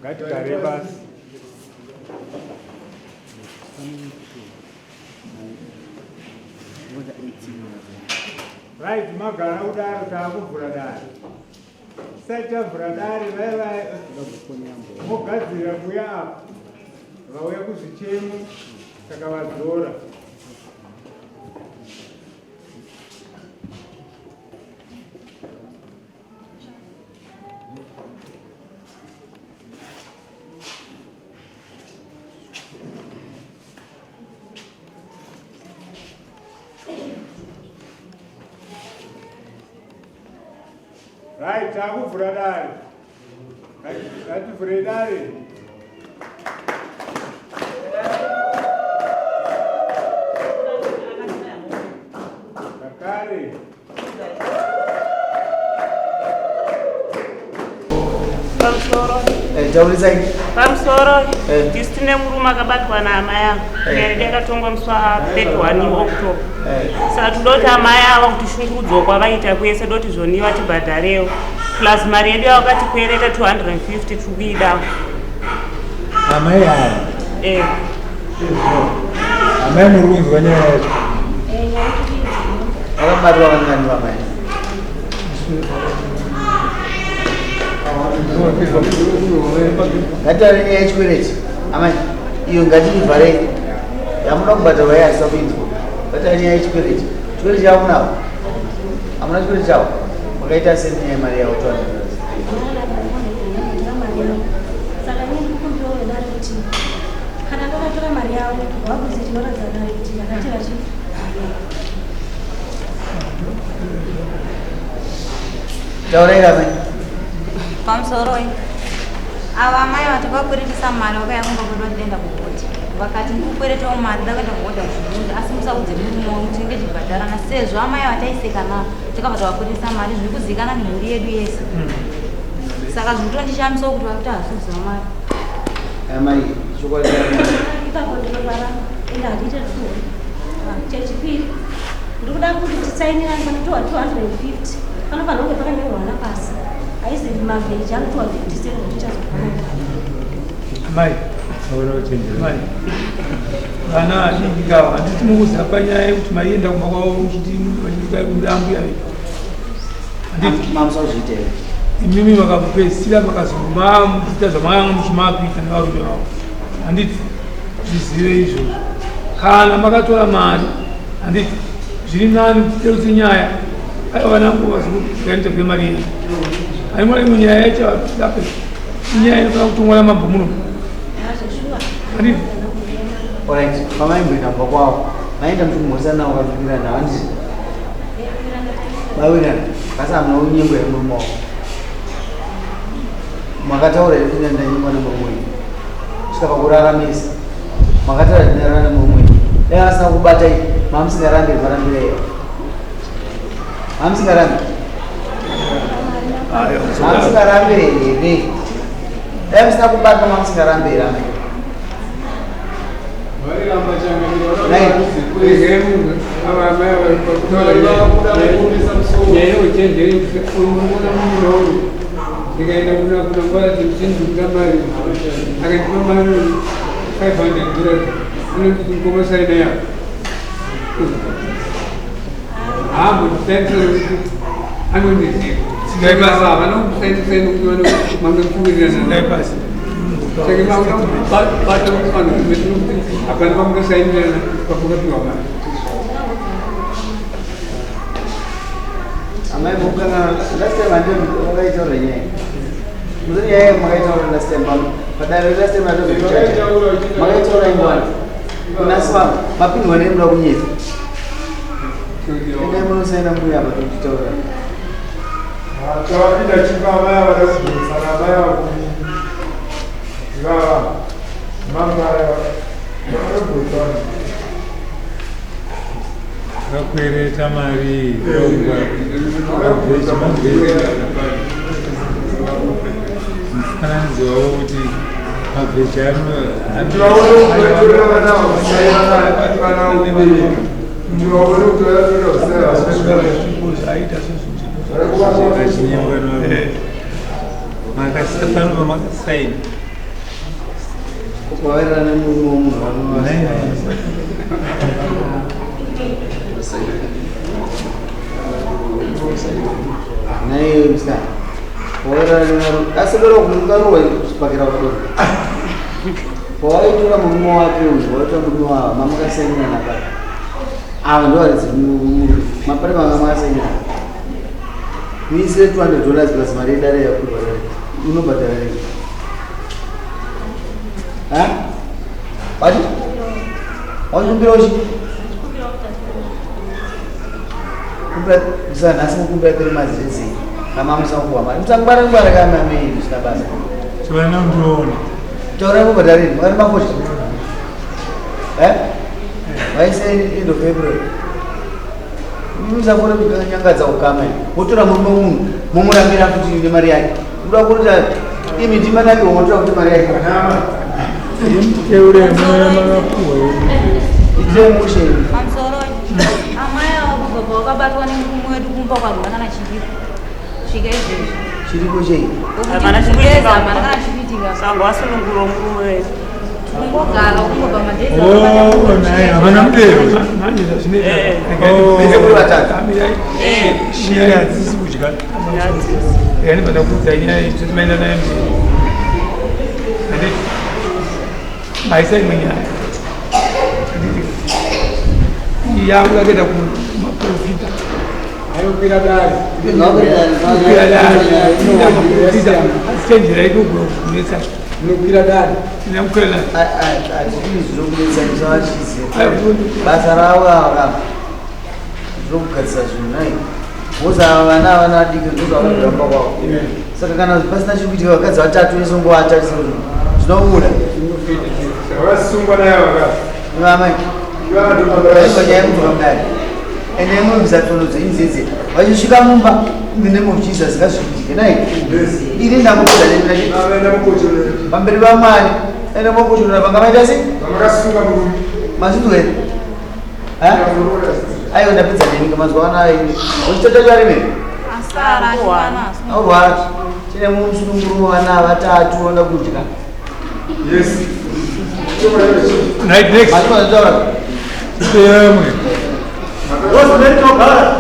Ngatigare pasi. Right, magara kudaro taakuvhura dare. Tisati tavhura dare vaya vaya mogadzirira kuuya apa vauya kuzvichemo saka vadzora. Right, takuvhura dare. Ngativhure dare. Zvakare. Pamusoro. Eh, taurisai. Pamusoro. Eh. Tisu tine murume akabatwa naamai ava. Eh. Nyaya yedu yakatongwa musi wa 31 October. Eh. Saka toda kuti amai ava kuti shungurudzwa kwavaita kwese doti zvoniwa tibhadharewo. Plus mari yedu yavakatikwereta 250 tiri kuidawo. Amai ava. Eh. Amai muri kunzwa nyaya yacho. Vakabatwa vangani vamai? Ngataure nyaya yechikwereti. Amai, iyo ngatiivharei. Yamuda kubhadharwa iye asina kuinzwa. Ngataure nyaya yechikwereti. Chikwereti chavo munavo? Hamuna chikwereti chavo? Makaita sei nenyaya yemari yavo 200? Saka ini ndikukumbirawo vedare kuti kana ndakatora mari yavo vabuze chinoratidza dare kuti ndakatira chii. Taurai ramai. Pamusoroi. Ava amai vati vakweretesa mari vakauya kumba kwedu vachida kuenda kuhodhi. Vakati ndikukweretawo mari nda kuenda kuhodha kuzvibvunza asi musaudze murume wangu tinenge tichibhadharana sezvo amai ava taisekana takabva tavakweretesa mari zviri kuzivikanwa nemhuri yedu yese. Saka zviri kutondishamisawo kuti vakuti havasi kuziva mari. Amai, chokwadi Ipapo ndinorwara ende handiite two. Chechipiri ndikuda kuti tisainirane panotiwa 250 panofanira kunge pakanyorwa napasi haizi mavheji anotiwa 50 cent kuti tichazobva Amai, amai, vana vadiki kava handiti mukuziva panyaya yekuti maienda kumba kwavo muchiti ambuya vedu handiti Mamusazviita here? imimi makapedzisira makazomamuchiita zvamakanga muchimakuita nevarume vavo handiti zvizive izvozvo kana makatora mari handiti zviri nani kuti nyaya aiwa vanangu vazokugaita kwemari yenyu haimona imwe nyaya yacho ape inyaya inofanira kutongwa namambo muno handiti Alright, pamaimboenda kumba kwavo maenda muchikumhoresa navo kakuwirirana handiti? Mawirirana asi hamuna kunyengo here murume wavo? Makataura here kuti ndanyengwa nemurume wenyu kusvika pakuraramisa? Makataura kuti ndarara nemurume wenyu dai asina kubatai mamusingarambi here marambira here? Mamusingarambi? Mamusingarambi here? Dai musina kubatwa mamusingarambi here amai? Ndikaenda kuna kuna ngwara dzekuchinjura mari akandipa mari 500 dollars anonditi mukoma saina yako haambotisainisa anondiziva havana kusainisa nokuti vanomange kuwirirana saka makuda kubata vanhu kuti hapana pamungasainirana pamungapiwa mari. Amai mukana last time ande makaitaura nyaya. Muzoni nyaya makaitaura last time pano. Padare last time atozokuchacha. Makaitaura ingwani. Kuna swa mapindwa nemuda kunyetsa. Endai munosaina mbuya apa tochitaura. Tavapinda chimba amai vada kudhonzana amai vakumi. Ivava mangara vakagotana. Vakakwereta mari mufananidzo wavo kuti mabheji anoachinyengwa makasaini Kuvairana nemurume womunhu vanova Nhai musikana. Wairana nemurume asi doro kungarohwa kuchipakira kudoro. Pawaitora murume wake uyu, waitora murume wavo, mamakasainirana pari. Ava ndo varidzi murume. Mapari manga makasainirana. Muisire 200 dollars plus mari yedare yakubhadhara. Unobhadhara rini? Ha? Wati? Wazvikumbira uchi? Kumbira musa nhasi mukumbira tiri mazezi. Kama musakuwa mari. Musangwara ngwara kama mimi zvisina basa. Chivana ndiona. Taura kubhadhara rini? Makati makoshi. Eh? Vaise end of April. Musafore kunyangadza ukama. Wotora murume wemunhu momurambira kuti nemari yake. Kuda kuti imi ndimanake wotora kuti mari yake. Teure mwana makapuwa. Itire mushe. Pamusoro amai ava kubva pavakabatwa nemurume wedu kumba kwagona kana chiripo svika izvezvi. Chiripo chei? Hapana chikuitika. Hapana kana chikuitika. Sanga wasunungura murume wedu. Kungogara kungobva madhezi Oh, naye havana mudero. Manje zvazvinoita. Oh. Eh. Shiri hadzisi kudya. Yani bada kuudza nyaya iyi tisati maenda nayo mberi. Handiti maisa imwe nyaya. Handiti yangu yakaenda kumaprofita. Ayokwira dare. Kukwira dare. Kuenda kumaprofita. Asi chenjera ikoko kunetsa. Unokwira dare. Ndinakukwira dare. Hazvii zvinokunetsa musavachiziva. Basa ravo ava zvokugadzisa zvinhu nai. Woza ava vana vana vadiki ndozvavanogara kumba kwavo. Saka kana pasina chiri kuitika vakadzi vatatu vese ungovatarisa kuti zvinobuda. Vakasungwa naye vakadzi. Amai. Vaibva nyaya yekudzoka mudare. Ende munobvisa tsono dzenyu dzedze. Vachisvika mumba in the name of Jesus ngazviitike nai. Ini ndamupedza nemi Vavaenda mukochorera. pamberi paMwari. Ende mokochorera pangamaita sei? Vamakasunga murume. Mazvinzwa here? Ha? Aiwa ndapedza nemi mazuva ano ayi. Uchitota charime? Asara achikwana Aurwara. Chine musununguro vana vatatu vanoda kudya. Yes. Right next. Mazvinzwa zvataura. Tipeyamwe. Rosemary Togara.